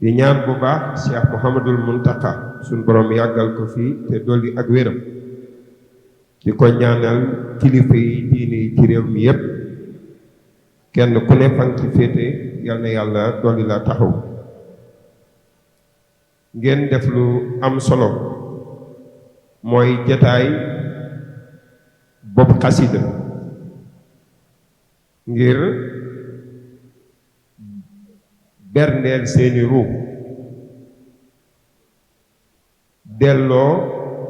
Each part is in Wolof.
di ñaan bu baax Cheikh Mouhamadul Muntaka suñ borom yàggal ko fii te dolli ak wéram di ko ñaanal kilifa yi diine yi ci réew mi yépp kenn ku ne fan ci féete yal na yàlla dolli la taxaw ngeen def lu am solo mooy jataay bopp xasida ngir berndeel seeni ruux delloo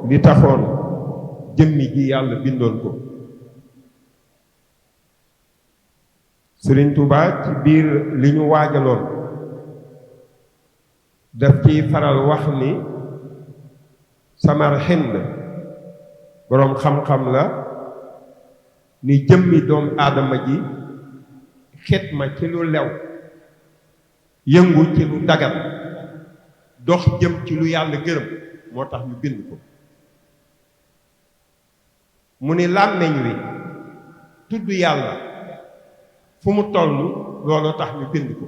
li taxoon jëmmi ji yàlla bindoon ko Sëriñ Tuubaa ci biir li ñu waajaloon daf ciy faral wax ni Samar Hind boroom xam-xam la ni jëmmi doom aadama ji xitma ci lu lew yëngu ci lu dagan dox jëm ci lu yàlla gërëm moo tax ñu bind ko mu ni làmmiñ wi tudd yàlla fu mu toll looloo tax ñu bind ko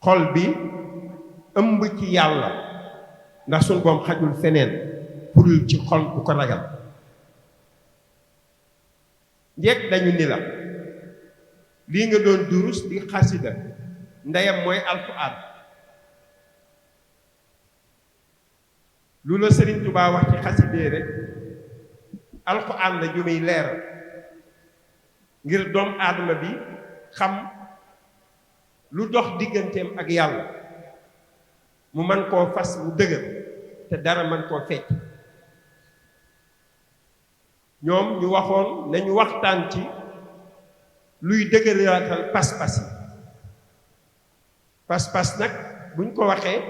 xol bi ëmb ci yàlla ndax suñ boom xajul feneen purul ci xol bu ko ragal njëkk dañu ni la lii nga doon durus di xasida ndeyam mooy alxuraan lu la Sëriñ Tuubaa wax ci xasidee rek alxuraan la ju muy leer ngir doomu aadama bi xam lu dox digganteem ak yàlla mu mën koo fas mu dëgër te dara mën koo fecc ñoom ñu waxoon nañu waxtaan ci luy dëgëraatal pas-pas yi pas-pas nag buñ ko waxee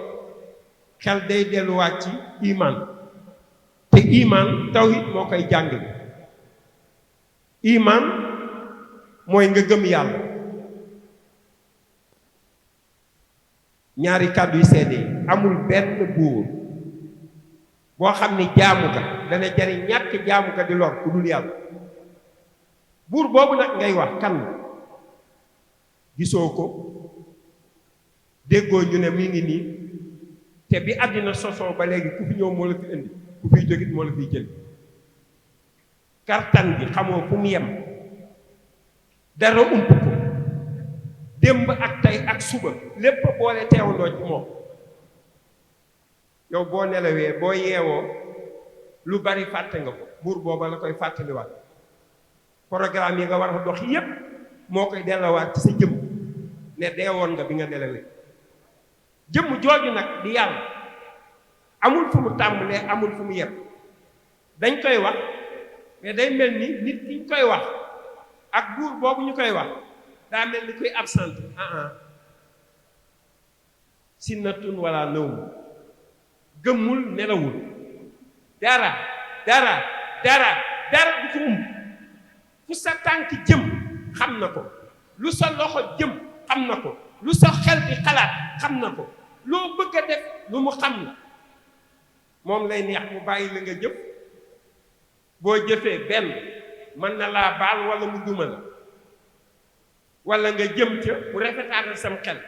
xel day delluwaat ci iman te iman tawhid moo koy jàngale iman mooy nga gëm yàlla ñaari kàddu yu seede yi amul benn buur boo xam ni jaamu ga dana jariñ ñàkk jaamu ga di lor ku dul yàlla buur boobu nag ngay wax kan la gisoo ko déggoo ñu ne mi ngi nii te bi àddina sosoo ba léegi ku fi ñëw moo la fi indi ku fiy jógit moo la fiy jël kartan bi xamoo fu mu yem dara ump ko démb ak tey ak suba lépp boole teewandoo ci moom yow boo nelawee boo yeewoo lu bari fàtte nga ko buur booba la koy fàttaliwaat programme yi nga war a dox yépp moo koy delluwaat ci sa jëmm ne deewoon nga bi nga nelawee jëmm jooju nag di yàlla amul fu mu tàmbalee amul fu mu yem dañ koy wax mais day mel ni nit ki ñu koy wax ak buur boobu ñu koy wax daa mel ni koy absent sinnatun wala nawm gëmmul nelawul dara du ko fu sa tànk jëm xam na ko lu sa loxo jëm xam na ko lu sa xel di xalaat xam na ko loo bëgg a def lu mu xam la moom lay neex mu bàyyi la nga jëf boo jëfee benn mën na laa baal wala mu duma la wala nga jëm ca mu rafetaatal sam xel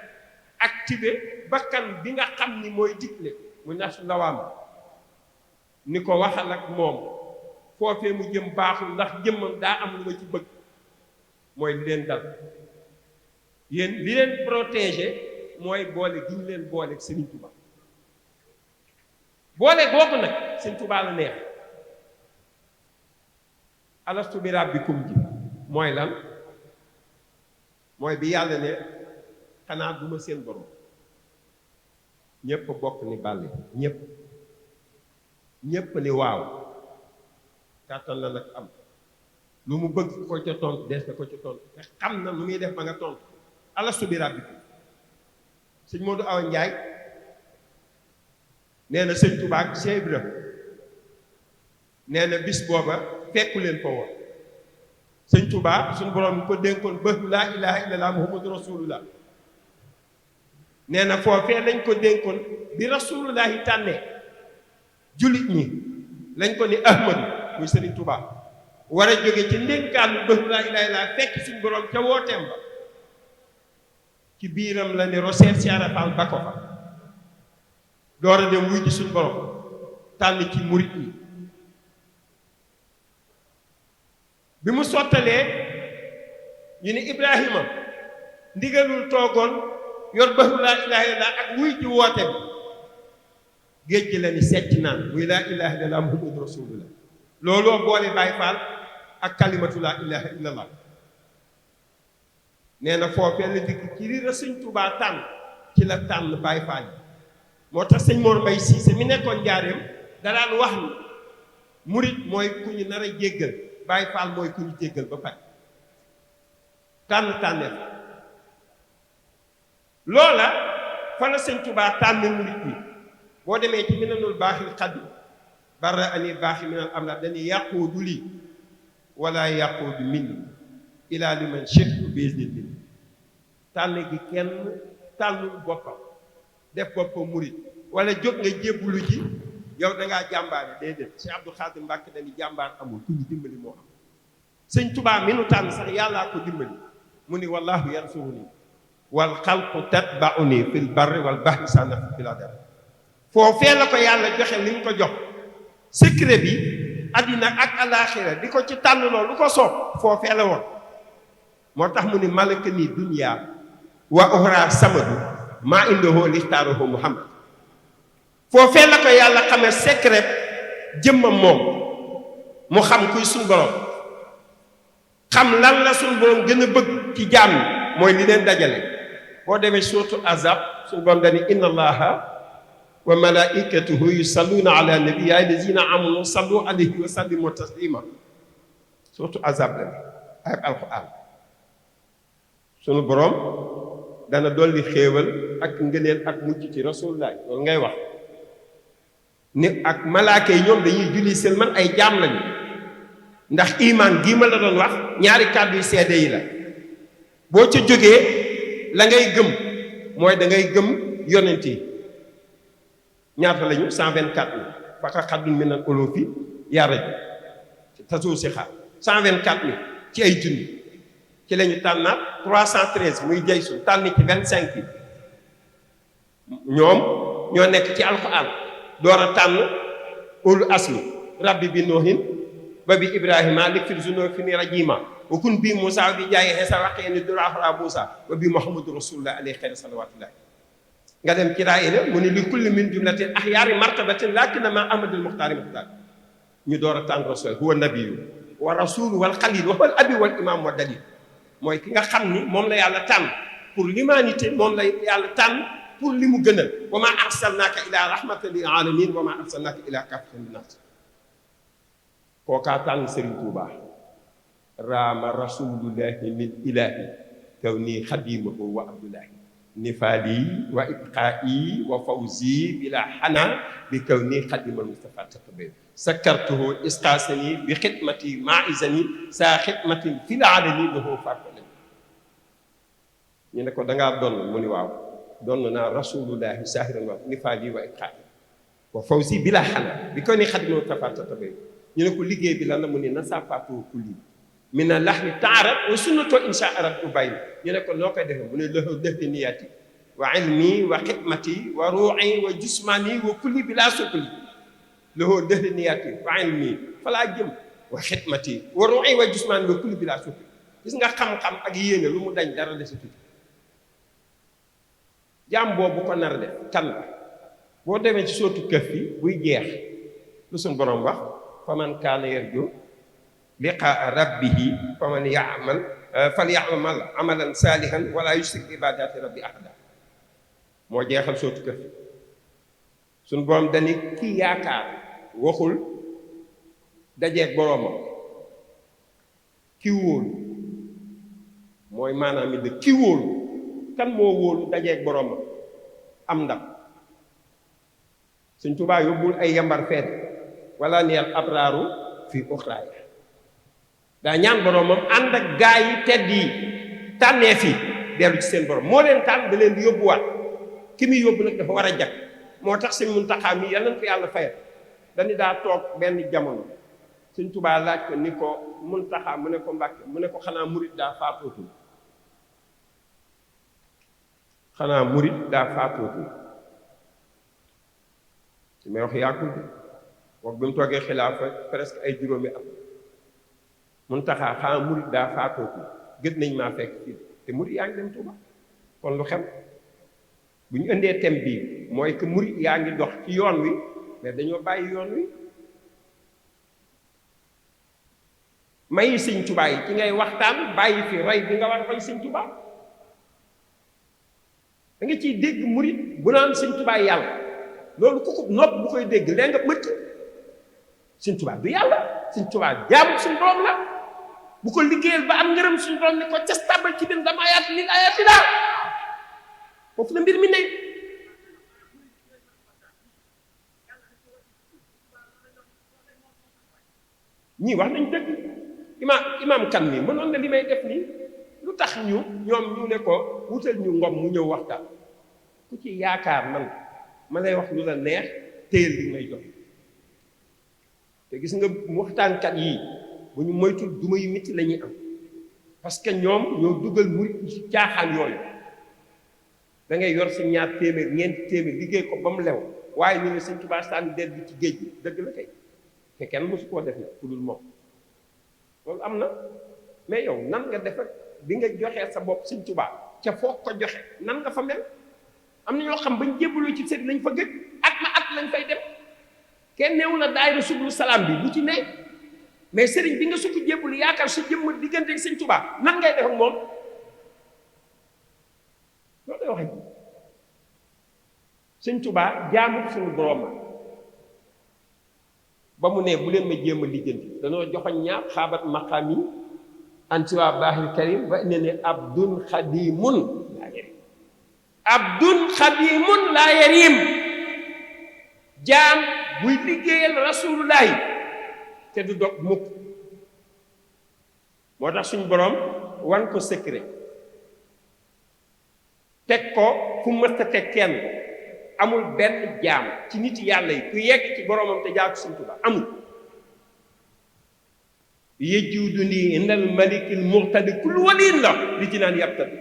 activé bakkan bi nga xam ni mooy digle mu nas lawaam ni ko waxal ak moom foofee mu jëm baaxul ndax jëmmam daa am lu ma ci bëgg mooy li leen dal yéen li leen protégé mooy boole gi ñu leen boole ak Sëriñ Tuubaa boole boobu nag Sëriñ Tuubaa la neex alastu bi rabbikum ji mooy lan mooy bi yàlla ne xanaa duma seen borom ñépp bokk ni bàlli ñépp ni waaw kàttan la nag am lu mu bëgg ko ca tontu des na ko ca tontu te xam na lu muy def ba nga tontu alastu bi rabbikum sëñ Modou Awa Njaay nee na sëñ Tuubaa ak Cheikh Ibra nee na bis booba fekku leen ko woon sëñ Tuubaa suñu borom ko dénkoon bëgg laa ilaha illallah muhammadu rasulullah nee na foofee lañ ko dénkoon bi rasulullahi tànnee jullit ñi lañ ko ni ahmadu muy sëriñ Tuubaa war a jóge ci ndénkaanu bëgg laa ilaha illallah fekk suñu borom ca wooteem ba ci biiram la ne roseet si arafal ba ko fa door a dem wuy ji suñ borom tànn ci murit yi bi mu sottalee ñu ne Ibrahima ndigalul toogoon yor baxru laa ilaha illallah ak wuy ji woote bi géej gi la ni secc naan muy laa ilaha illallah muhammadu rasulullah looloo boole Baay Faal ak kalimatu laa ilaha illallah nee na foofee la dikk ci riira sëñ Tuubaa tànn ci la tànn Baay Faal yi moo tax sëñ Mor Mbay Siise mi nekkoon njaareem daraan wax ni murit mooy ku ñu nar a jéggal Baay Faal mooy ku ñu jéggal ba pare tànneef loola fa la sëñ Tuubaa tànn murit yi boo demee ci Minanul Baaxil Xadim barra ani baaxi minal amlaak dañuy yaquudu lii wala yaquudu minni ilaa liman shi'tu bi izni tànn gi kenn tànnul boppam def boppam murit wala jóg nga jébbulu ji yow da ngaa jàmbaare déedéet Cheikh Abdou Khadim Mbàkke dañuy jàmbaar amul ku ñu dimbali moo am sëñ Tuubaa mi nu tànn sax yàllaa ko dimbali mu ni wallaahu yansuruni wal xalqu tatba'uni fil barri wal bahri sa nafi bila dara foofee la ko yàlla joxe li mu ko jox secret bi addina ak alaaxira di ko ci tànn loolu lu ko soob foofee la woon moo tax mu ni malaka nii dunya wa uxra samadu maa indahu lixtaaruhu muhammad foofee la ko yàlla xamee secret jëmmam moom mu xam kuy suñ borom xam lan la suñ borom gën a bëgg ci jaam yi mooy li leen dajale boo demee surtout azab suñ borom dani inna allaha wa malaikatuhu yusalluna ala nabi ya allazina amanu sallu alayhi wa sallimu taslima surtout azab la ayat alquran sunu borom dana dolli xéewal ak ngëneel ak mucc ci rasulullah loolu ngay wax ni ak malaaka yi ñoom dañuy julli seen man ay jaam lañu ndax iman gii ma la doon wax ñaari kàddu yu seede yi la boo ca jógee la ngay gëm mooy da ngay gëm yonent yi ñaata lañu 124 000 faka xaddun minal ulufi yaa raj ci tasuu si xaar 124 000 ci ay junni ci la ñu tànnaat 313 muy jay su tànn ci 25 yi ñoom ñoo nekk ci alxuraan door a tànn ulu asmi rabbi bi noohin ba bi ibrahima lik fil zuno fi ni rajima wa kun bi moussa bi jaayi xeesa waqee ni durafara moussa wa bi muhammadu rasulullah alayhi xeyr salawatullahi nga dem ci raayina mu ni li kulli min jumlatin axyaari martabatin lakinama ahmadul muxtaari muxtaar ñu door a tànn rasul huwa nabiyu wa rasulu wal xalil wa wal abi wal imam wa dalil mooy ki nga xam ni moom la yàlla tànn pour l'humanité moom la yàlla tànn pour li mu gënal wa ma arsalnaaka ila rahmatan lil alamin wa ma arsalnaaka ila kaafatan linnaas kookaa tànn Sëriñ Tuubaa raama rasulullahi min ilahi kaw nii xadimahu wa abdullahi nifaali wa ibqaa'i wa fawzi bila xana bi kaw nii xadimal mustafa taqabe sakartuhu isqaasani bi xidmati maizani saa xidmatin fil alami lahu farqale ñu ne ko dangaa donn mu ni waaw donn naa rasulullahi sahiran wa nifaali wa ibqaa'i wa fawzi bila xana bi kaw nii xadimal mustafa taqabe ñu ne ko liggéey bi lan la mu ni nasafaatu kulli min a laxmi taarat wa sunnatoo insha allah ubay ñu ne ko noo koy defee mu ne lahu dehdi niyati wa ilmi wa xidmati wa ruu'i wa jusmani wa kulli bila sukli lahu dehdi niyati wa ilmi falaa jëm wa xidmati wa ruu'i wa jusmani wa kulli bila sukli gis nga xam-xam ak yéene lu mu dañ dara desatu jaam boobu ko nar a def kan la boo demee ci sootu Kahf bi buy jeex lu suñ borom wax fa man kaana yarju liqaa rabbihi faman yaamal falyamal amalan saalihan wala yushrik bi ibadati rabbi ahada moo jeexal sootu Kahf suñ borom dani ki yaakaar waxul dajeeg boroomam ki wóolu mooy maanaam mi de ki wóolu kan moo wóolu dajeeg boroomam am ndam Sëñ Tuubaa yóbbul ay yambar feet wala neel abraaru fi uxraaya daa ñaan boroomam ànd ak gaa yi tedd yi tànnee fi dellu ci seen borom moo leen tànn da leen di yóbbuwaat ki muy yóbbu nag dafa war a jag moo tax Sëñ Muntaxaa mi yal na ko yàlla fayal dañu daa toog benn jamono Sëñ Tuubaa laaj ko ni ko Muntaxaa mu ne ko Mbàkke mu ne ko xanaa murit daa faatootul xanaa murit daa faatootu ci may wax yàggul de wax bi mu toogee xilaafa presque ay juróomi at Muntaxa xanaa murit daa faatootu gët nañ maa fekk fii te murit yaa ngi dem Tuuba kon lu xew bu ñu indee thème bii mooy que murit yaa ngi dox ci yoon wi mais dañoo bàyyi yoon wi mayi Sëñ Tuubaa yi ci ngay waxtaan bàyyi fi roy bi nga war roy Sëñ Tuubaa da nga ciy dégg murit bu naan Sëñ Tuubaa yàlla loolu ku ko nopp bu koy dégg lee nga mëcc Sëñ Tuubaa du yàlla Sëñ Tuubaa jaamu suñu borom la bu ko liggéeyal ba am ngërëm suñu borom ne ko cas tabal ci biir dama ayaat lil ayaati daal foofu la mbir mi ne ñii wax nañ dëgg imaam kan mi mënoon na li may def nii lu tax ñoom ñu ne ko wutal ñu ngom mu ñëw waxtaan ku ci yaakaar man ma lay wax lu la neex téyel li may jox te gis nga waxtaankat yii bu ñu moytul duma yu metti la ñuy am parce que ñoom ñoo dugal murit ci caaxaan yooyu da ngay yor si ñaar téeméer ñeenti téeméer liggéey ko ba mu lew waaye ñu ne Sëñ Tuubaa sànni der bi ci géej gi dëgg la kay te kenn mosu koo def na ku dul moom loolu am na mais yow nan nga def bi nga joxee sa bopp Sëñ Tuubaa ca foog ko joxe nan nga fa mel am na ñoo xam bañ jébbaloo ci sëriñ lañ fa gëj at ma at lañ fay dem kenn neewu la daayira sublu salaam bi bu ci ne mais sëriñ bi nga sukk jébbalu yaakaar sa jëmm diggante ak Sëñ Tuubaa nan ngay def ak moom loolu lay waxe Sëñ Tuubaa jaamu suñu borom ba mu ne bu leen ma jéem a lijjanti danoo joxoñ ñaar xaabat maqaam yi antiwaa baaxil karim ba ne ne abdun xadimun laa yarim abdun xadimun laa yarim jaam buy liggéeyal rasulullahi te du dog mukk moo tax suñ borom wan ko secret teg ko fu mësta teg kenn amul benn jaam ci nit yàlla yi ku yegg ci boromam te jaar ko Sëñ Tuubaa amul yejjudu nii indal malikil muqtadi kul waliin la li ci naan yabtadi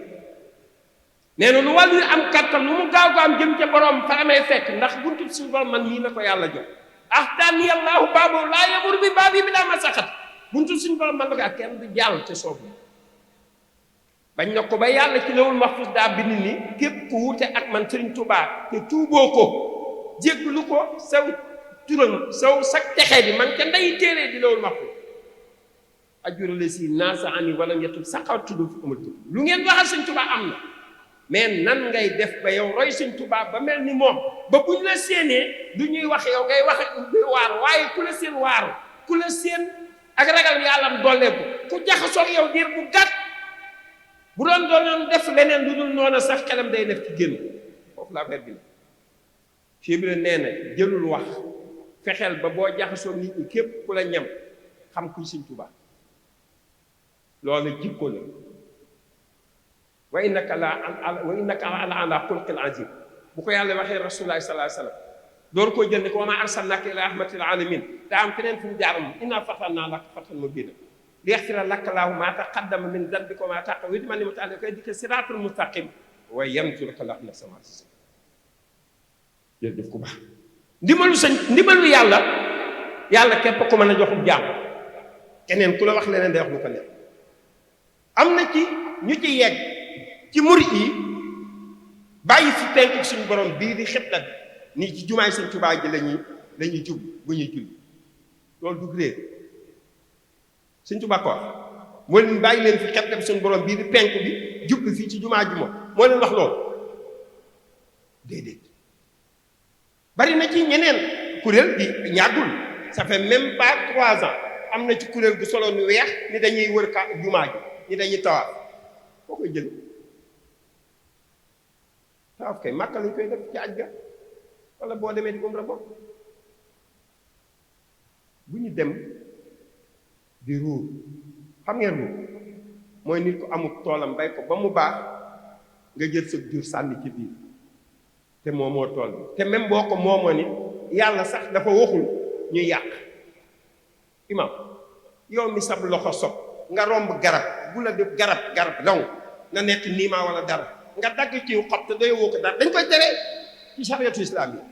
nee na lu wàllu am kattan lu mu gaaw ko am jëm ca borom fa amee fekk ndax buntu suñu borom man nii la ko yàlla jox ahtaani allahu baabo laa yamur bi baabi bi laa ma saxat buntu suñu borom man la ko ak kenn du jàll te soobu bañ na ko ba yàlla ci lawul mahfuz daa bind ni képp ku wute ak man Sëriñ Tuubaa te tuuboo ko jégglu ko saw turam saw sag texee bi man ca nday téeree di lawul mahfuz ajurale si naasa ani wala ñettul saxaw tudd fu amul tudd lu ngeen waxal Sëñ Tuubaa am na mais nan ngay def ba yow roy Sëñ Tuubaa ba mel ni moom ba buñ la séenee du ñuy wax yow ngay wax ak waaru waaye ku la seen waaru ku la seen ak ragal yàllam dolleeku ku jaxasoo yow diir bu gàtt bu doon def leneen lu dul noonu sax xelam day def ci génn foofu la affaire bi la fii bi la nee na jëlul wax fexeel ba boo jaxasoo nit ñi képp ku la ñam xam kuy Sëñ Tuubaa loolu jikko la wa innaka la ala xulqin azim bu ko yàlla waxee rasulullahi sallallahu alayhi wasallam door koo jël ne ko wa maa arsalnaaka illaa rahmatan lil aalamiin daa am feneen fu mu jaaram innaa fatahna laka fathan mubiina liyaghfira laka llaahu maa taqaddama min dhanbika wa maa ta'akhkhara wa yutimma ni'matahu alayka wa yahdika siraatal mustaqiim wa yansuraka llaahu nasran aziizan jërëjëf ku baax ndimbalu yàlla képp ko mën a joxub jaam keneen ku la wax leneen day wax lu ko neex am na ci ñu ci yegg ci murit yi bàyyi fi penku suñu borom bii di xibla bi nii ci jumaay Sëñ Tuubaa ji lañuy jub bu ñuy julli loolu du réer Sëñ Tuubaa ko moo leen bàyyi leen fi xibla bi suñu borom bii di penku bi jublu fii ci jumaa ji moom moo leen wax loolu déedéet bari na ci ñeneen kuréel di ñàggul ça fait même pas 3 ans am na ci kuréel gu solo nu weex ni dañuy wër ka jumaa ji ni dañuy tawaaf foo koy jël tawaaf kay Màkka lañ koy def ci aj ga wala boo demee di umra bokk bu ñu dem di ruur xam ngeen ruur mooy nit ko amul toolam bay ko ba mu baax nga jël sa jur sànni ci biir te moomoo tool bi te même boo ko moomoo nit yàlla sax dafa waxul ñu yàq imam yow mi sab loxo sob nga romb garab bu la def garab dong na nekk niimaa wala dara nga dagg ciw xob te doy woo ko dara dañ koy tere ci sariyatu islam yi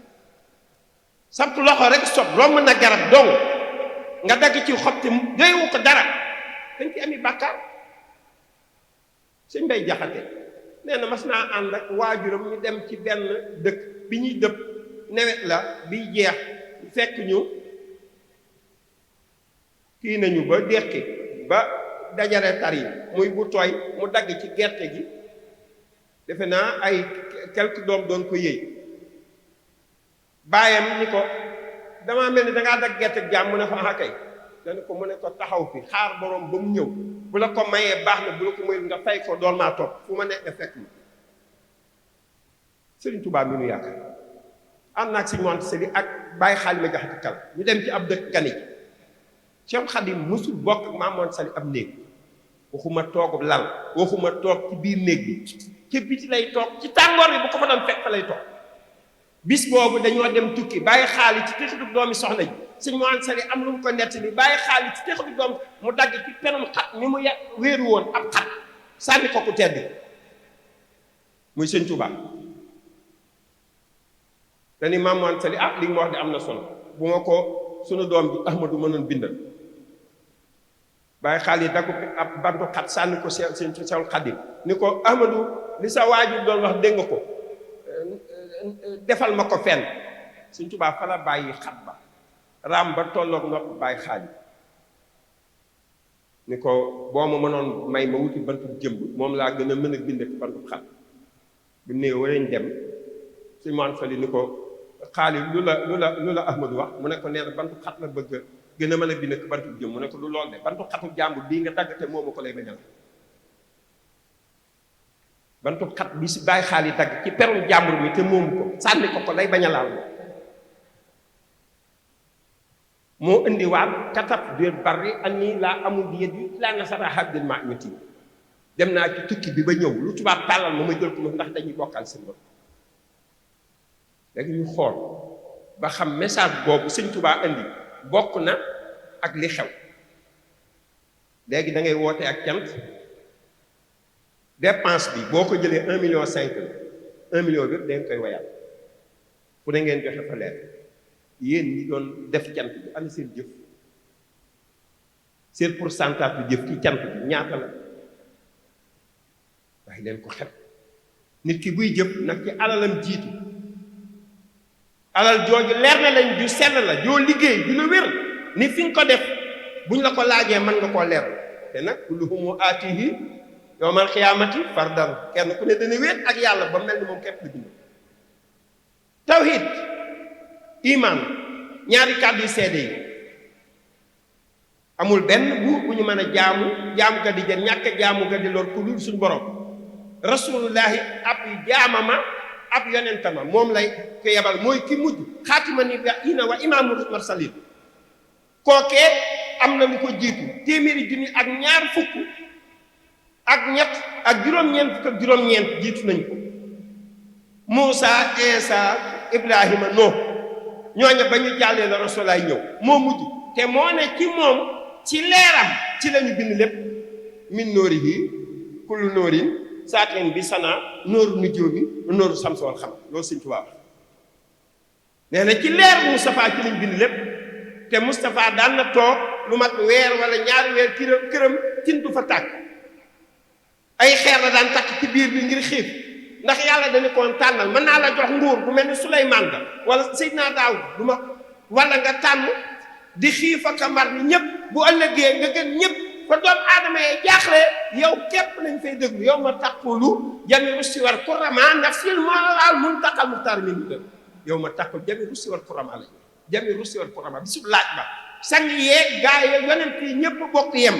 samp loxo rek sob romb na garab dong nga dagg ciw xob te doy woo ko dara dañ ci ami bàkkaar sëñ Mbay Jaxate nee na mas naa ànd ak waajuram ñu dem ci benn dëkk bi ñuy dëpp nawet la biy jeex fekk ñu kii nañu ba dekki ba dajale tar yi muy bu tooy mu dagg ci gerte gi defe naa ay quelques doom doon ko yëy baayam ni ko damaa mel ni dangaa dagg gerte gi jaam mu ne ko ah kay dana ko mu ne ko taxaw fi xaar borom ba mu ñëw bu la ko mayee baax na bu la ko mayul nga fay ko dool maa topp fu ma nekk fekk ma Sëriñ Tuubaa mi nu yaakaar am naag si moonte seli ak bàyyi xaali ma jaxati kal ñu dem ci ab dëkk gani ji Cheikh Khadim musul bokk ak Maam Mor Sali ab néeg waxuma toogub lal waxuma toog ci biir néeg bi ci biti lay toog ci tàngoor bi bu ko fa doon fekk fa lay toog bis boobu dañoo dem tukki bàyyi xaali ci texatu doomi soxna ji sëñ Mor Sali am lu mu ko nett ni bàyyi xaali ci texatu doom mu dagg ci penum xat ni mu wéeru woon ab xat sànni ko ku tedd muy sëñ Tuubaa dani Maam Mor Sali li nga wax de am na solo bu ma ko sunu doom bi Ahmadu mënoon bindal bàyyi xaal yi daggu ab bantu xat sànni ko seen Seexul Xadim ni ko Ahmadu li sa waajur doon wax dégg nga ko defal ma ko fenn Sëñ Tuubaa fa la bàyyi xat ba raam ba tolloog nopp bàyyi xaal yi ni ko boo ma mënoon may ma wuti bantu jëmb moom laa gën a mën a bind ci bantu xat bu néew warañ dem Sëñ Mor Sali ni ko xaali lu la Ahmadu wax mu ne ko nee na bantu xat la bëgg gën a mën a bind ak bantu jëm mu ne ko lu lool de bantu xatu jàmbur bii nga daggate moomu ko lay bañal bantu xat bi si bàyyi xaal yi dagg ci perum jàmbur mi te moomu ko sànni ko lay bañalaal moo indi waat katab biir bari ani laa amul di yet yu laa nasara habdil ma ñuti dem naa ci tukki bi ba ñëw lu tubaab tàllal ma jël ko ndax dañuy bokkal seen bopp léegi ñu xool ba xam message boobu Sëñ Tuubaa indi bokk na ak li xew léegi da ngay woote ak cant dépense bi boo ko jëlee 1,5 million la 1 million bi da nga koy wayal fu ne ngeen joxe fa leer yéen ñi doon def cant bi ana seen jëf seen pourcentage bi jëf ci cant bi ñaata la waaye leen ko xet nit ki buy jëf nag ci alalam jiitu alal jooju leer na lañ ju sell la joo liggéey ju la wér ni fi nga ko def buñ la ko laajee mën nga koo leer te nag kulluhum aatihi yawmal xiyaamati fardan kenn ku ne dana wéet ak yàlla ba mel ni moom képp la bind tawhid iman ñaari kàddu yu seede yi amul benn buur bu ñu mën a jaamu ga di jën ñàkk jaamu ga di lor ku dul suñu borom rasulullahi ab jaamama ab yonentama moom lay ko yebal mooy ki mujj xaatima ni ina wa imaamul mursalin kookee am na lu ko jiitu téeméeri junni ak ñaar fukk ak ñett ak juróom-ñeent fukk ak juróom-ñeent jiitu nañ ko Muusa Isa Ibrahima Nuh ñooña ba ñu jàllee la rasulaay ñëw moo mujj te moo ne ci moom ci leeram ci lañu bind lépp min nóorihi kullu nóorin saateen bi sana nóoru nujóomi nóoru samsool xam loolu Sëñ Tuubaa nee na ci leer Moustapha ci lañ bind lépp te Moustapha daan na toog lu mat weer wala ñaari weer këram tin du fa tàkk ay xeer la daan takk ci biir bi ngir xiif ndax yàlla dañu koon tànnal mën naa la jox nguur bu mel ni Suleymaan ga wala Seydina Daawud du ma wala nga tànn di xiif ak mar ni ñëpp bu ëllëgee nga gën ñëpp fa doom aadama yee jaaxle yow képp lañ fay déglu yow ma taqulu jami russi war kurama ndax sil moolaal mun taqal muxtaar mi ngi dëgg yow ma taqul jami russi war kurama la jami russi war kurama bi sub laaj ba sang yeeg gaa yi yonent yi ñëpp bokk yem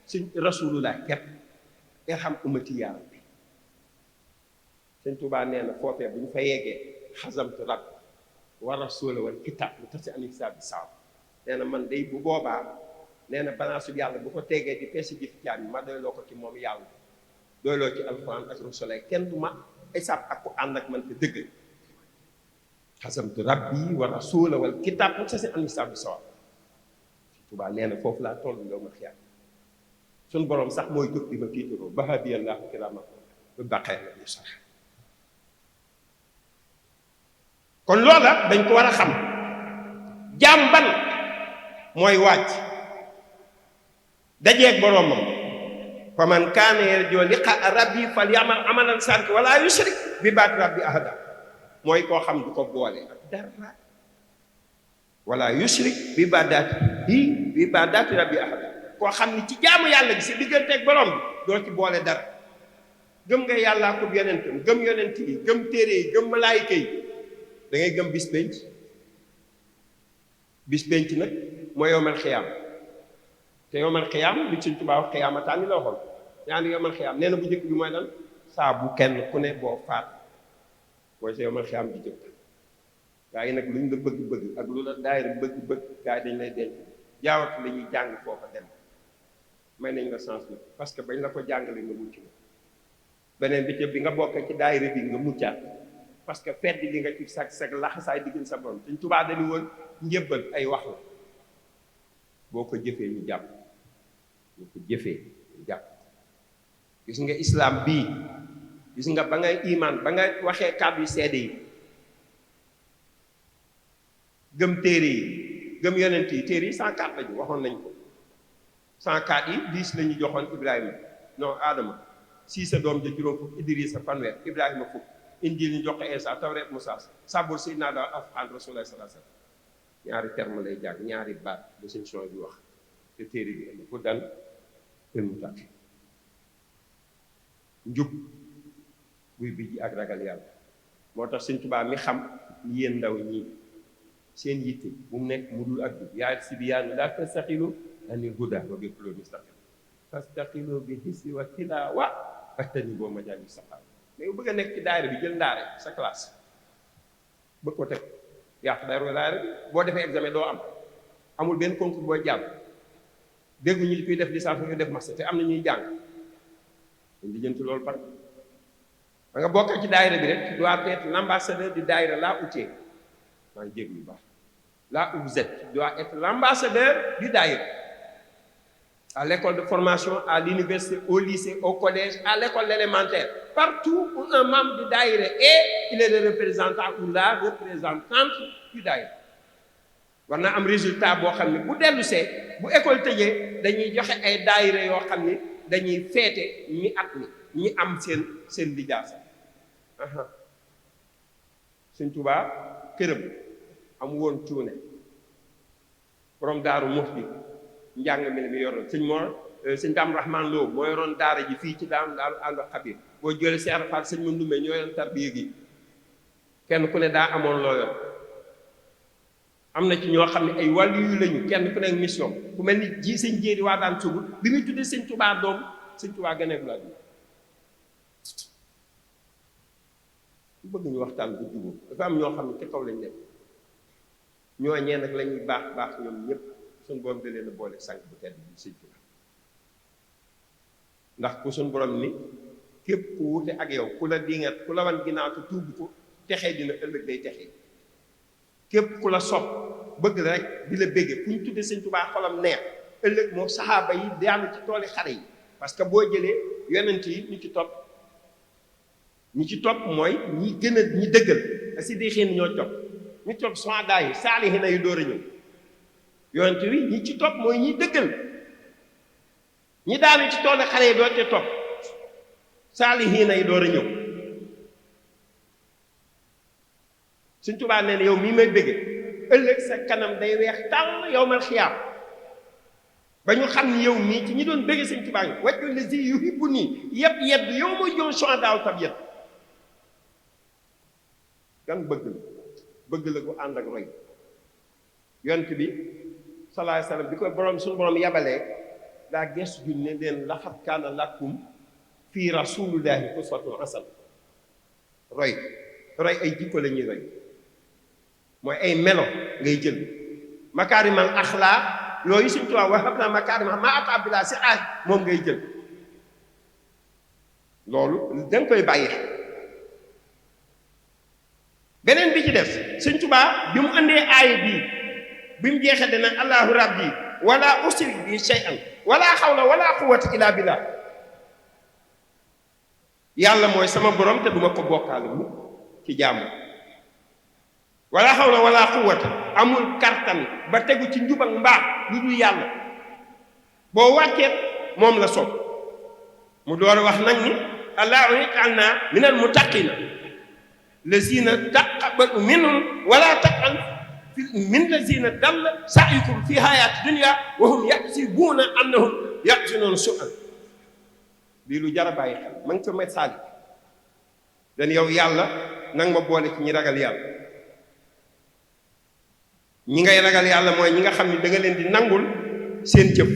Sëñ Rasulullah képp irham ummati yaa rabbi Sëñ Tuubaa nee na foofee bu ñu fa yeggee xasamtu rab wa rasula wal kitab lu tax si ani hisaab bi saaw nee na man day bu boobaa nee na balance bi yàlla bu ko tegee di peese jëf jaam yi ma doyloo ko ci moom yàlla doyloo ci alxuraan ak rusulaay kenn du ma isaab ak ku ànd ak man te dëgg xasamtu rabbi wa rasula wal kitab lu tax si ani hisaab bi saaw Sëñ Tuubaa nee na foofu laa toll yow ma xiyaam suñ borom sax mooy jóg di ma tiitaroo bahabiyallahu kirama bu baqee la ñu sax kon loola dañ ko war a xam jaam ban mooy wàcc dajeeg boroomam fa man kaana yarjuu liqaa rabbi falyamal amalan saalihan wala yushrik bi ibaadati rabbi ahada mooy koo xam du ko boole ak dara wala yushrik bi ibaadati rabbi ahada koo xam ni ci jaamu yàlla gi si digganteeg borom bi doo ci boole dara gëm nga yàllaa ko yonentam gëm yonent yi gëm téere yi gëm malaayika yi da ngay gëm bis penc nag mooy yowmal xiyaam te yowmal xiyaam li Sëñ Tuubaa wax xiyaamataan ni la waxoon ñaari yowmal xiyaam nee na bu njëkk bi mooy lan saa bu kenn ku ne boo faat mooy sa yowmal xiyaam di jëkk gaa yi nag luñ la bëgg-bëgg ak lu la daayira bëgg-bëgg gaa yi dañ lay denc jaawatu la ñuy jàng foofa dem may nañ la chance nag parce que bañ la ko jàngale nga mucc na beneen bi bi nga bokk ci daayira bi nga muccaat parce que fedd li nga ci sag laxasaay diggante sa borom Sëñ Tuubaa dañu woon njëbbal ay wax la boo ko jëfee ñu jàpp gis nga islam bii gis nga ba ngay iman ba nga waxee kàddu yu seede yi gëm téere yi gëm yonent yi téere yi 104 lañu waxoon nañ ko 104 yi 10 la ñu joxoon Ibrahima non Adama si sa doom ja juróom fukk Idrissa fanweer Ibrahima fukk Injiil ñu jox ko Isa Tawreet Musaa Sabuur Seydina Daawuud Alxuraan Rasulullah sallallahu alayhi wasallam ñaari terme lay jàng ñaari baat ba seen son bi wax te téere bi indi pour dan mu tàkk njub buy bijji ak ragal yàlla moo tax Sëñ Tuubaa mi xam ni yéen ndaw ñii seen yitte bu mu nekk mu dul ak jub yaa sibyaanu laa tastaxilu anil hudaa wa bil quluubi mustaqim fastaxilu bi hissi wa tilaawa fajtanibu majaalis saxaar mais bëgg a nekk ci daayira bi jël ndaare sa classe bëgg ko teg yàq daayira bi boo defee examen doo amul benn concours booy jàll dégg ñu kuy def licence ñu def master te am na ñuy jàng dañ di jënti loolu par ba nga bokk ci daayira bi rek tu dois être l'ambassadeur du daayira là où tu es maa ngi jégg lu baax là où vous êtes tu dois être l'ambassadeur du daayira à l'école de formation, à l'université, au lycée, au collège, à l'école élémentaire. Partout où un membre du daïra est, il est le représentant ou la représentante du daïra. war na am résultat boo xam ne bu dellu see bu école tëjee dañuy joxe ay daayira yoo xam ne dañuy feete ñi at mi ñi am seen lijaasa Sëñ Tuubaa këram am woon cuune borom Daaru Muxti njàng mi yoroon sëñ Daam Rahman Lo moo yoroon daara ji fii ci daal ànd xabir boo jëlee Seex Faal sëñ Mandumbe ñoo yoroon tarbiya gi kenn ku ne daa amoon loo yor am na ci ñoo xam ne ay wàllu yu lañu kenn ku nekk mission ku mel ni ji sëñ jéeri waa daan sugu bi muy tuddee Sëñ Tuubaa doom Sëñ Tuubaa ganeegul àdduna bu bëgg ñu waxtaan bu jubóo dafa am ñoo xam ne ci kaw lañ nekk ñoo ñee nag lañuy baax ñoom ñëpp suñ borom da leen a boole sànq bu tedd bi Sëñ Tuubaa ndax ku suñ borom ni képp ku wute ak yow ku la dingat ku la wan ginnaaw te tuub ko texee dina ëllëg day texee képp ku la sopp bëgg la rek di la bégge fu ñu tuddee Sëñ Tuubaa xolam neex ëllëg moom saxaaba yi daanu ci tooli xare yi parce que boo jëlee yonent yi ñi ci topp mooy ñi gën a ñi dëggal si di xeen ñoo topp ñu topp soadaa yi saalihiina yu door a ñëw yonent yi ñi ci topp mooy ñi dëggal ñi daanu ci tooli xare yi doo te topp saalihiina yi door a ñëw Sëñ Tuubaa nee na yow mii may bëgge ëllëg sa kanam day weex tàll yawmal xiyaam ba ñu xam ni yow mii ci ñi doon bëgge Sëñ Tuubaa ngi wajju lazi yuhibbunii yedd yow mooy joon soadaaw tab yedd gan bëgg la gu ànd ak roy yonent bi sallallahu alayhi wa sallam bi ko borom suñu borom yabalee daa gestu juñ ne leen laqad kaana lakum fii rasuulillaahi uswatun hasana roy ay jikko la ñuy roy mooy ay melo ngay jël makaarimal axlaaq yooyu Sëñ Tuubaa wa habnaa makaarimal maa ataa bilaa si moom ngay jël loolu danga koy bàyyi beneen bi ci def Sëñ Tuubaa bi mu andee aaya bii bi mu jeexee dana allahu rabbi wala usrik bi shay'an wala xawla wala quwwata illa billah yàlla mooy sama borom te duma ko bokkaale mu ci jaamu wala hawla wala quwwata amul kartan ba tegu ci njub ak mbaax lu dul yàlla boo wàcceet moom la sopp mu door wax nag ni allahu ij'alna minal muttaqina lazina taqabbalu minhum wala taqal min lazina dalla sa'yukum fi hayati dunya wa hum yahsibuna annahum yahsinuna su'an lii lu jar a bàyyi xel ma ngi fa may saali dan yow yàlla nang ma boole ci ñi ragal yàlla ñi ngay ragal yàlla mooy ñi nga xam ni da nga leen di nangul seen jëf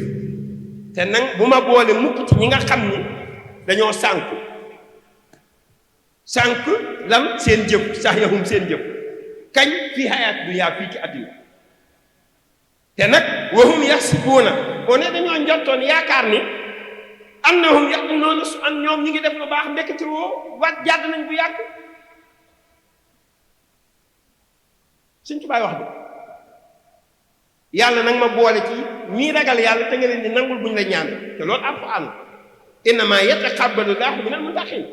te nang bu ma boole mukk ci ñi nga xam ni dañoo sànku lan seen jëf sax yahum seen jëf kañ fii hayaat dunya fii ci àddina te nag wahum yaxsibuuna boo ne dañoo njottoon yaakaar ni annahum ya'lamuuna su an ñoom ñi ngi def lu baax ndekete woo wat jàdd nañ bu yàgg Sëñ Tuubaa wax de yàlla nag ma boole ci ñii ragal yàlla te nga leen di nangul buñ la ñaan te loolu Alxuraan innamaa yataqabbalu llaahu minal muttaqiin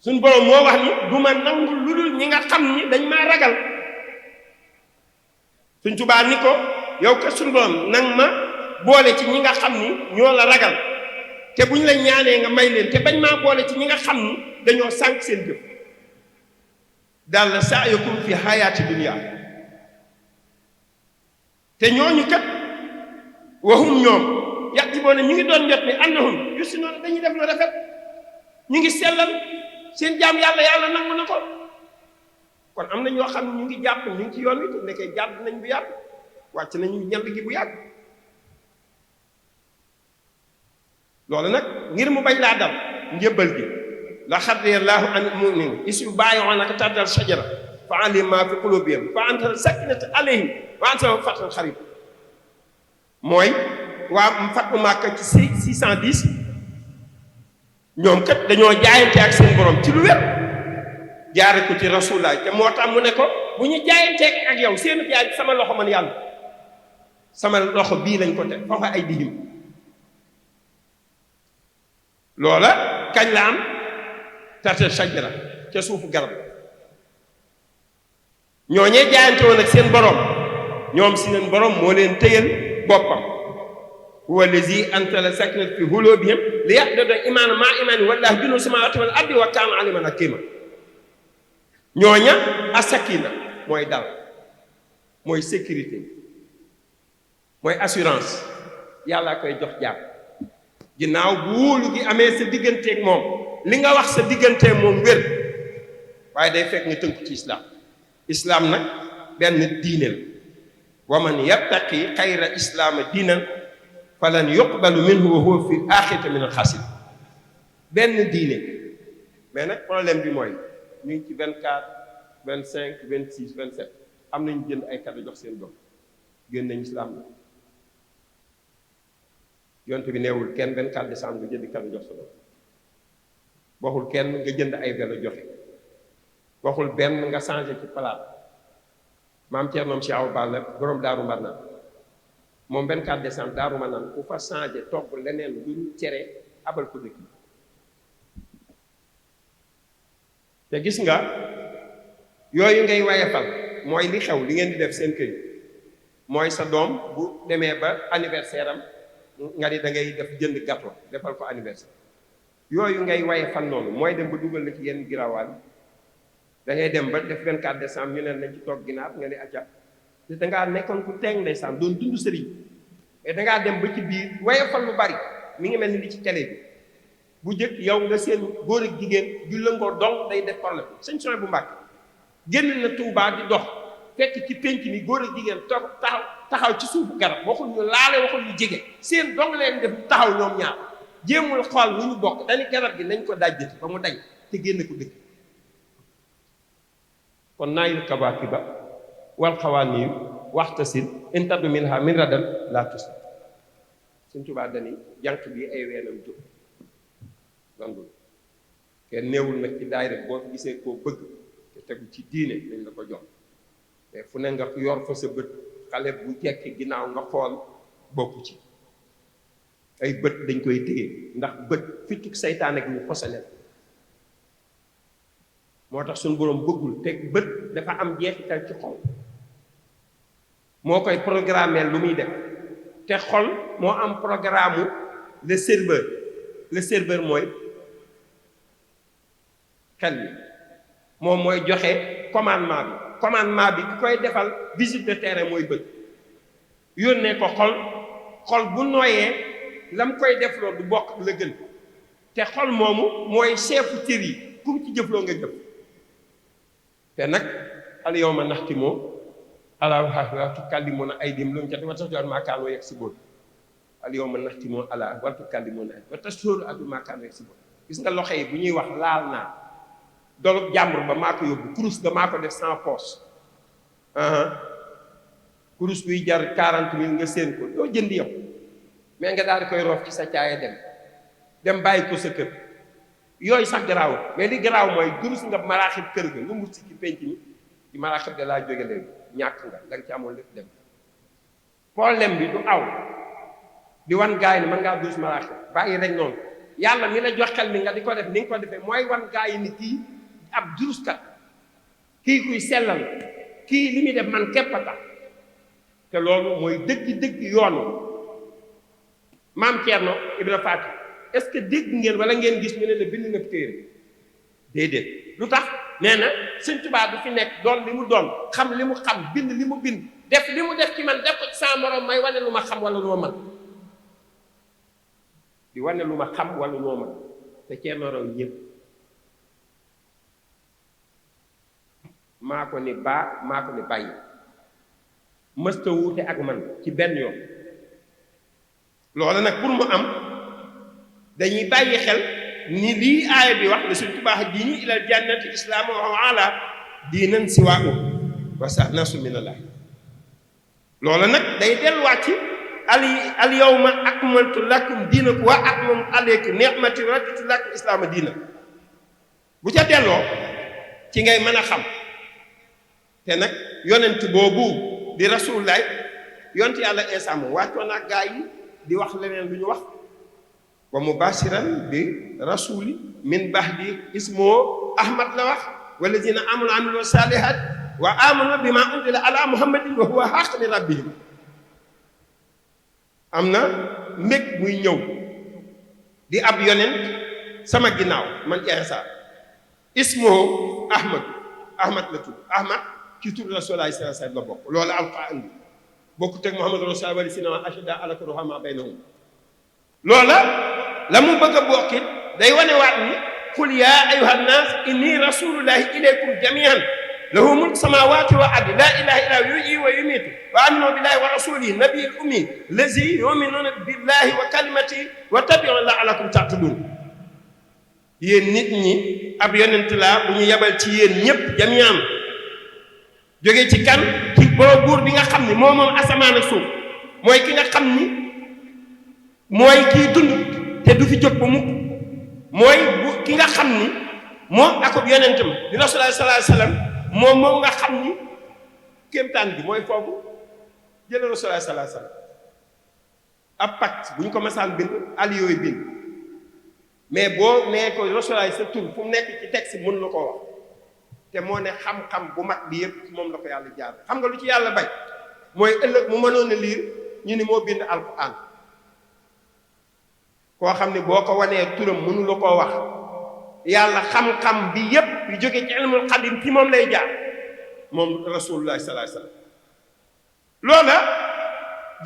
suñ borom moo wax ni du ma nangul lu dul ñi nga xam ni dañ maa ragal Sëñ Tuubaa ni ko yow kat suñ borom nang ma boole ci ñi nga xam ni ñoo la ragal te buñ la ñaanee nga may leen te bañ maa boole ci ñi nga xam ni dañoo sànq seen jëf dalla sa'yukum fi hayaati dunya te ñooñu kat waxum ñoom yàq boo ne ñu ngi doon jot ni annahum yuhsinuuna dañuy def lu rafet ñu ngi sellal seen jaam yàlla nangu na ko kon am na ñoo xam ne ñu ngi jàpp ñu ngi ci yoon wi te nekkee jàpp nañ bu yàgg wàcc nañu ñand gi bu yàgg loolu nag ngir mu bañ laa dal njëbbal gi la radiyallaahu anil mu'miniina iz yubaayi'uunaka tahta shajara fa alima maa fi quluubihim fa anzala sakiinata alayhim wa anzala fathan qariib mooy waa Fathu Makka ci 610 ñoom kat dañoo jaayante ak seen borom ci lu wér jaare ko ci Rasulullah te moo tax mu ne ko bu ñu jaayantee ak yow seen jaay sama loxo man yàlla sama loxo bii lañ ko teg foofa ay dihim loola kañ la am tahta shajara ca suufu garab ñooñee jaayante woon ak seen borom ñoom si leen borom moo leen téyal boppam huwa allazi anzala sakinata fi qulubihim li yazdadu imaana maa imaani wallaahu junuudu samaawaati wal ardi wa kaana aliiman hakiima ñooña asakina mooy dal mooy sécurité mooy assurance yàlla koy jox jàpp ginnaaw bu wóolu gi amee sa digganteeg moom li nga wax sa digganteeg moom wér waaye day fekk nga tënku ci islaam nag benn diine la wa man yabtaqi xayra islaama diinan falan yuqbalu minhu wa huwa fi aaxirati min al-xaasiriin benn diine mais nag problème bi mooy ñu ngi ci 24 25 26 27 am nañu jënd ay cadeau jox seen doom génn nañu islaam la yonte bi neewul kenn 24 décembre nga jënd cadeau jox sa doom waxul kenn nga jënd ay vélo joxe waxul benn nga changé ci palaat maam Thierno si aw Balla borom Daaru Marnaan moom 24 décembre Daaru Marnaan ku fa changé togg leneen lu ñu cere abal ko dëkk te gis nga yooyu ngay wayefal mooy li xew li ngeen di def seen kër mooy sa doom bu demee ba anniversaire am nga di da ngay def jënd gâteau defal ko anniversaire yooyu ngay wayefal noonu mooy dem ba dugal la ci yenn giraawaan da ngay dem ba def 24 décembre ñu ne nañ ci toog ginaar nga ne acca te dangaa nekkoon ku teeng ndeysaan doon dund sëriñ mais dangaa dem ba ci biir wayefal lu bari mi ngi mel ni li ci télé bi bu jëkk yow nga seen góor ak jigéen ju lëngoo donc day def problème sëñ Soy bu Mbàkke génn na Tuubaa di dox fekk ci pénc mi góor ak jigéen toog taxaw ci suufu garab waxul ñu laale waxul ñu jege seen dong leen def taxaw ñoom ñaar jéemul xool lu ñu bokk dañu garab gi nañ ko dajjati ba mu dañ te génn ko dëkk kon naayil kabaakiba wal xawaaniir waxtasil intadu minha min radal laa tus Sëñ Tuubaa dani jànq bi ay weenam jóg landul kenn néewul nag ci daayira boo fi gisee koo bëgg te tegu ci diine dañ la ko jox mais fu ne nga yor fa sa bët xale bu jekki ginnaaw nga xool bokku ci ay bët dañ koy téye ndax bët fituk seytaan ak ñu posale moo tax suñu boroom bëggul te bët dafa am jeexital ci xol moo koy programmer lu muy def te xol moo am programme le serveur mooy xel mi moom mooy joxe commandement bi ki koy defal visite de terrain mooy bët yónnee ko xol bu nooyee lam koy def loolu du bokk la gën te xol moomu mooy chefu cër yi ku mu ci jëfloo nga jëf te nag al yawma naxtimu alaa afwaahihim wa tukallimunaa aydiihim lu mu ca wa tashhadu maa kaanuu yaksibuun al yawma naxtimu alaa wa tukallimunaa aydiihim wa tashhadu arjuluhum maa kaanuu yaksibuun gis nga loxo yi bu ñuy wax laal naa dolub jàmbur ba maa ko yóbbu kurus ga maa ko def sans poche kurus buy jar 40 000 nga séen ko doo jënd yow mais nga daal di koy roof ci sa caaya dem bàyyi ko sa kër yooyu sax garaaw mais li garaaw mooy durus nga maraaxib kër ga nga mut si ci penc mi ci maraaxib de laa jóge léegi ñàkk nga la nga ci amoon lépp dem problème bi du aw di wan gaay ni mën ngaa durus maraaxib bàyyi rek noonu yàlla mi la jox xel mi nga di ko def ni nga ko defee mooy wan gaay ni kii ab duruskat kii kuy sellal kii li muy def man képp a tax te loolu mooy dëgg yoonu maam Thierno Ibra Faty est-ce que dégg ngeen wala ngeen gis ñu ne la bind na téere déedéet lu tax nee na Sëñ Tuubaa du fi nekk doon li mu doon xam li mu xam bind li mu bind def li mu def ci man def ko ci sama morom may wane lu ma xam wala lu ma mën di wane lu ma xam wala lu ma mën te Thierno raw ñëpp maa ko ni bàyyi mësta wuute ak man ci benn yoon loolu nag pour mu am dañuy bàyyi xel ni lii aaya bi wax la Sëñ Tuubaa diini ilal jannati islaamu wa ala diinan siwaahu wa nasu minallah loolu nag day delluwaat ci al yawma akmaltu lakum diinakum wa atmamtu alaykum ni'mati wa raditu lakum islaama diina bu ca delloo ci ngay mën a xam te nag yonent boobu di rasulullaay yonent yàlla Iisaa moom wàccoon ak gaa yi di wax leneen lu ñu wax wa mubashiran bi rasuli min bahdi ismoo ahmad la wax wallazina amanu amilu salihat wa amanu bima unzila ala muhammadin wa huwa haqq li rabbihim am na mbég muy ñëw di ab yonent sama ginnaaw man Iisaa ismoo ahmad la tudd ahmad ci tur rasulullahi sallallahu alayhi wa sallam la bokk loolu alquran bi bokkut ak muhammadu rasulullah wala si na ashida ala ruhama baynahum loola la mu bëgg a bokkit day wane waat ni qul yaa ayyuhan naas inni rasulullahi ilaykum jamian lahu mulku samawati wa ardi la ilaha illa huwa yuhyi wa yumiitu wa aminu billahi wa rasulihi nabiyil ummi lazi yuminuna billahi wa kalimatihi wa tabi'u la'allakum tahtadun yéen nit ñi ab yonent laa bu ñu yebal ci yéen ñépp jamian jóge ci kan ci boo buur bi nga xam ni moom asamaan ak suuf mooy ki nga xam ni mooy kii dund te du fi jóg ba mukk mooy bu ki nga xam ni moom akub yonentam di Rasulullah sallallahu alayhi wasallam moom nga xam ni kéemtaan bi mooy foofu jële Rasulullah sallallahu alayhi wasallam ab pacte bu ñu ko masaan bind aliyooy bind mais boo nee ko Rasulullah sa tur fu mu nekk ci texte mën na koo wax te moo ne xam-xam bu mag bi yëpp moom la ko yàlla jaar xam nga lu ci yàlla bañ mooy ëllëg mu mënoon a liir ñu ni moo bind alquran koo xam ne boo ko wanee turam mënu la koo wax yàlla xam-xam bi yëpp yu jóge ci ilmul xadim ci moom lay jaar moom rasulullah sallallahu alayhi wasallam loola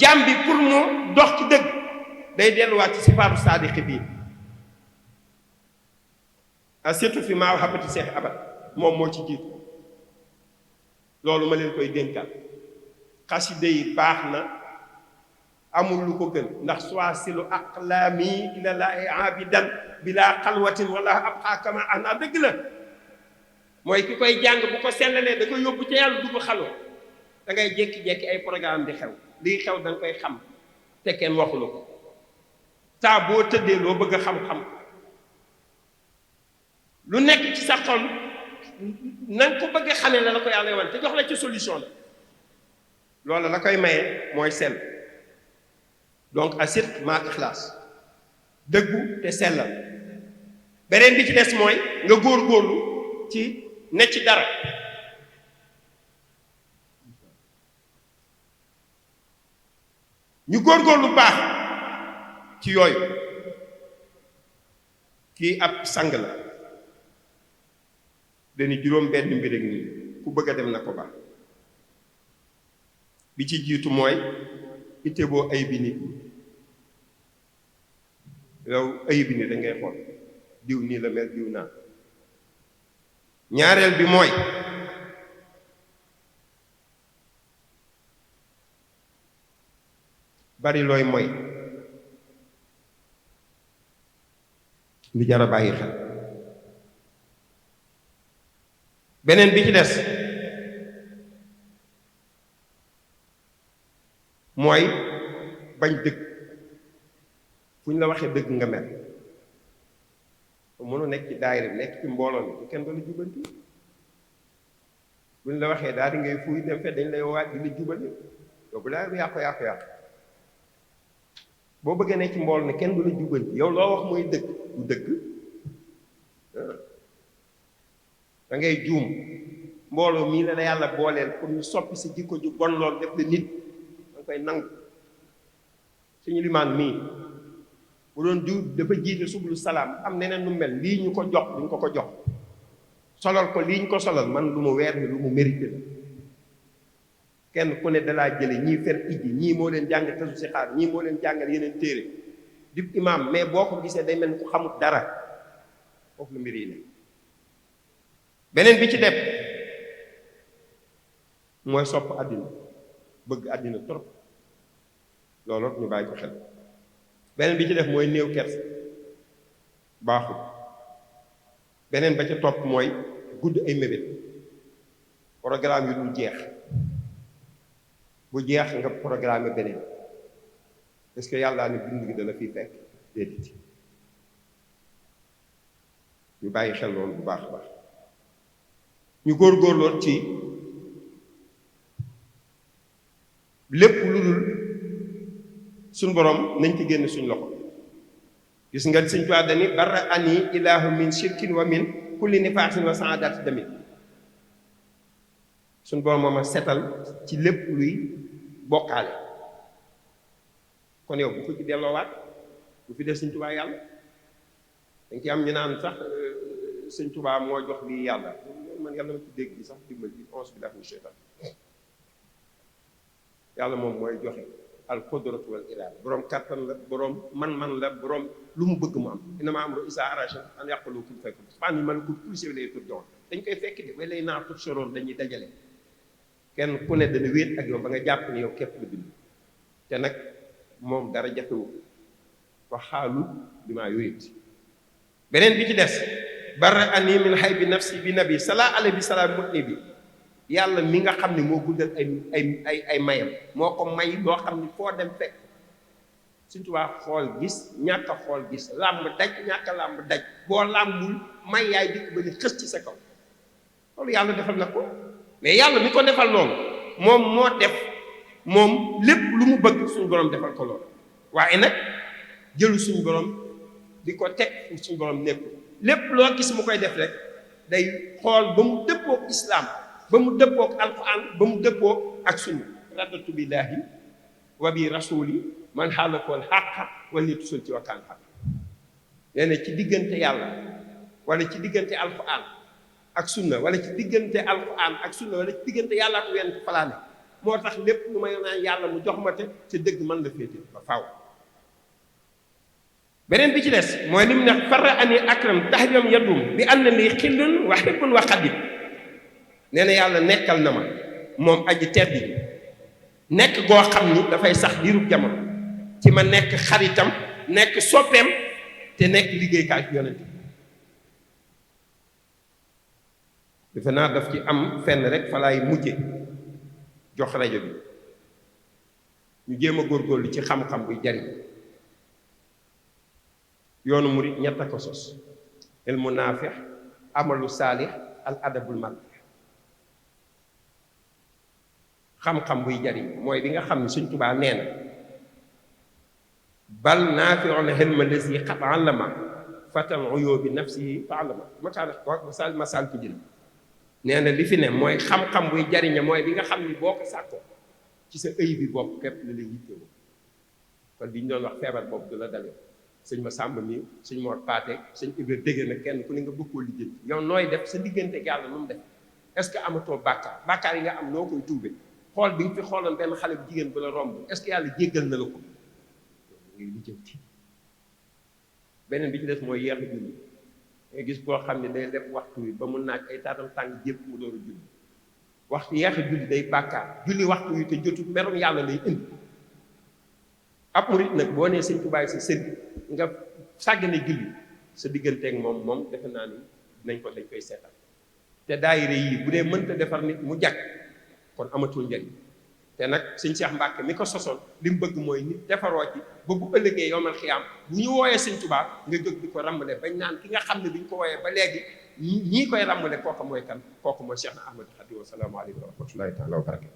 jaam bi pour mu dox ci dëgg day delluwaat ci sifaatu saadiqi bii surtout fi maa waxabati seex abat moom moo ci jiitu loolu ma leen koy dénkaat xasida yi baax na amul lu ko gën ndax suwaasilu aqlaami ilallaahi abidan bila xalwatin wala abqa kama ana dëgg la mooy ki koy jàng bu ko sellalee da koy yóbbu ca yàlla dugg xalwa da ngay jékki-jékki ay programme di xew lii xew da nga koy xam te kenn waxu la ko saa boo tëddee loo bëgg a xam-xam lu nekk ci sa xol na nga ko bëgg a xamee la ko yàlla wan te jox la ci solution la loolu la koy maye mooy sell donc asir ma ixlaas dëggu te sellal. beneen bi ci des mooy nga góorgóorlu ci ne ci dara. ñu góorgóorlu baax ci yooyu. kii ab sang la dañu juróom benn mbir ak nii ku bëgg a dem na ko baax. bi ci jiitu mooy itte boo ayib bi nit yow ayib bi ni da ngay xool diw nii la mel diw naa. ñaareel bi mooy bari looy mooy lu jar a bàyyi xel. beneen bi ci des mooy bañ dëgg fu ñu la waxee dëgg nga mel. mënu nekk ci daayira nekk ci mbooloo mi kenn du la jubanti bu ñu la waxee daal di ngay fuuy dem fe dañ lay waaj di la jubali yow bu laa yàqu boo bëggee nekk ci mbooloo mi kenn du la jubanti yow loo wax mooy dëgg du dëgg da ngay juum. mbooloo mii la yàlla booleel pour ñu soppi si jikko ju bon lool def la nit da nga koy nangu. suñu limaan mii bu doon diw dafa jiite sublu salaam am neneen nu mel lii ñu ko jox duñ ko jox solal ko lii ñu ko solal man lu mu weer ni lu mu mérité la. kenn ku ne dalaa jële ñii fer ijji ñii moo leen jàng tasu si xaar ñii moo leen jàngal yeneen téere di imaam mais boo ko gisee day mel ni ku xamut dara foofu la mbir yi ne. beneen bi ci def mooy sopp àddina bëgg àddina trop loolu ñu bàyyi ko xel. beneen bi ci def mooy néew kersa baaxul. beneen ba ca topp mooy gudd ay mébét programme yu dul jeex bu jeex nga programme beneen est-ce que yàlla ne bind gi dana fii fekk déedéet. ñu bàyyi xel loolu bu baax a baax. ñu góorgóorloon ci lépp lu dul suñ borom nañ ci génn suñ loxo. gis nga Sëñ Tuubaa dani barra ani ilaahu min shirkin wa min kulli nifaasin wa saadati damit. suñ borom moom a setal ci lépp luy bokkaale. kon yow bu ko ci delloowaat bu fi def Sëñ Tuubaa yàlla dañ ci am ñu naan sax Sëñ Tuubaa moo jox lii yàlla man yàlla ma ci dégg bi sax dimbal bi onze bi daf ni seytaan yàlla moom mooy joxe al qudratu wal iraada borom kattan la borom man la borom lu mu bëgg mu am innamaa amruhu izaa araada an yaquula lahu kun fayakun subhaanahu malakuutu kulli shay'in ilayhi turja'uun dañ koy fekk de way lay naa tuhsharuun dañuy dajale kenn ku ne dana wéet ak yow ba nga jàpp ne yow képp la bind te nag moom dara jafewu wa xaalu bimaa yuriid. beneen bi ci des barra ani min haybi nafsi bi nabi salaa alayhi salaam mutni bi yàlla mi nga xam ne moo guddal ay mayam moo ko may loo xam ne foo dem fekk. Sëñ Tuubaa xool gis ñàkk a xool gis làmb daj ñàkk a làmb daj boo làmbul may yaay dikk ba ni xës ci sa kaw loolu yàlla defal na ko. mais yàlla mi ko defal loolu moom moo def moom lépp lu mu bëgg suñu borom defal ko loolu waaye nag jëlu suñu borom di ko teg fu suñu borom nekk lépp loo gis mu koy def rek day xool ba mu dëppook islaam ba mu dëppook alquran ba mu dëppook ak sunna radatu billahi wa bi rasuli man xaalakool xàqa wala nitu sul ci wakkaan xaq nee na ci diggante yàlla wala ci diggante alquran ak sunna wala ci diggante alquran ak sunna wala ci diggante yàlla ak wenn falaane moo tax lépp lu may naan yàlla mu jox ma te dëgg man la féete ba faaw. beneen bi ci des mooy li mu ne farra ani akram tahriam yadum bi ànd ni xillun wa hibbun wa xadim. nee na yàlla nekkal na ma moom aji tedd ji nekk goo xam ni dafay sax diirub jamono ci ma nekk xaritam nekk soppeem te nekk liggéeykaay ci yonent bi. defe naa daf ci am fenn rek fa laay mujje jox rajo bi ñu jéem a góorgóorlu ci xam-xam buy jariñ. yoonu murit ñett a ko sos ilmu naafi amalu saalih al adabul mardi. xam-xam buy jariñ mooy bi nga xam ne Sëñ Tuubaa nee na bal naafi'ul hilma lazi qad allama fatal uyubi nafsihi fa'allama masal ki jël nee na li fi ne mooy xam-xam buy jariñe mooy bi nga xam ni boo ko sàkkoo ci sa ëy bi bopp képp la lay yittewoo kon bi ñu doon wax feebar boobu du la dalee sëñ ma sàmb mi sëñ Mor Paate sëñ Ibra dégg na kenn ku ne nga bëgg koo lijjanti yow nooy def sa diggante ak yàlla nu mu def est-ce que amatoo bàkkaar yi nga am noo koy tuube xool bi nga fi xooloon benn xale bu jigéen bu la romb est-ce que yàlla jéggal na la ko ngay lijjanti beneen bi ci des mooy yeex a julli nga gis koo xam ne day def waxtu wi ba mu naaj ay taatam tàng jépp mu door a julli waxtu yeex a julli day bàkkaar julli waxtu wi te jotul merum yàlla lay indi ab murit nag boo nee sëñ Tuubaa sa sëriñ nga sàggane julli sa digganteeg moom defe naa ni dañ koy seetal te daayira yii bu dee mënta defar nit mu jag kon amatul njëriñ te nag sëñ Cheikh Mbacke mi ko sosoon li mu bëgg mooy nit defaroo ci ba bu ëllëgee yowmal xiyaam bu ñu wooyee sëñ Tuubaa nga jóg di ko ràmmale bañ naan ki nga xam ne bi ñu ko wooyee ba léegi ñii koy ràmmale kooku mooy kan kooku mooy Cheikh na Ahmadou Khadim wa salaamu aleykum wa rahmatullahi taala wa barakatu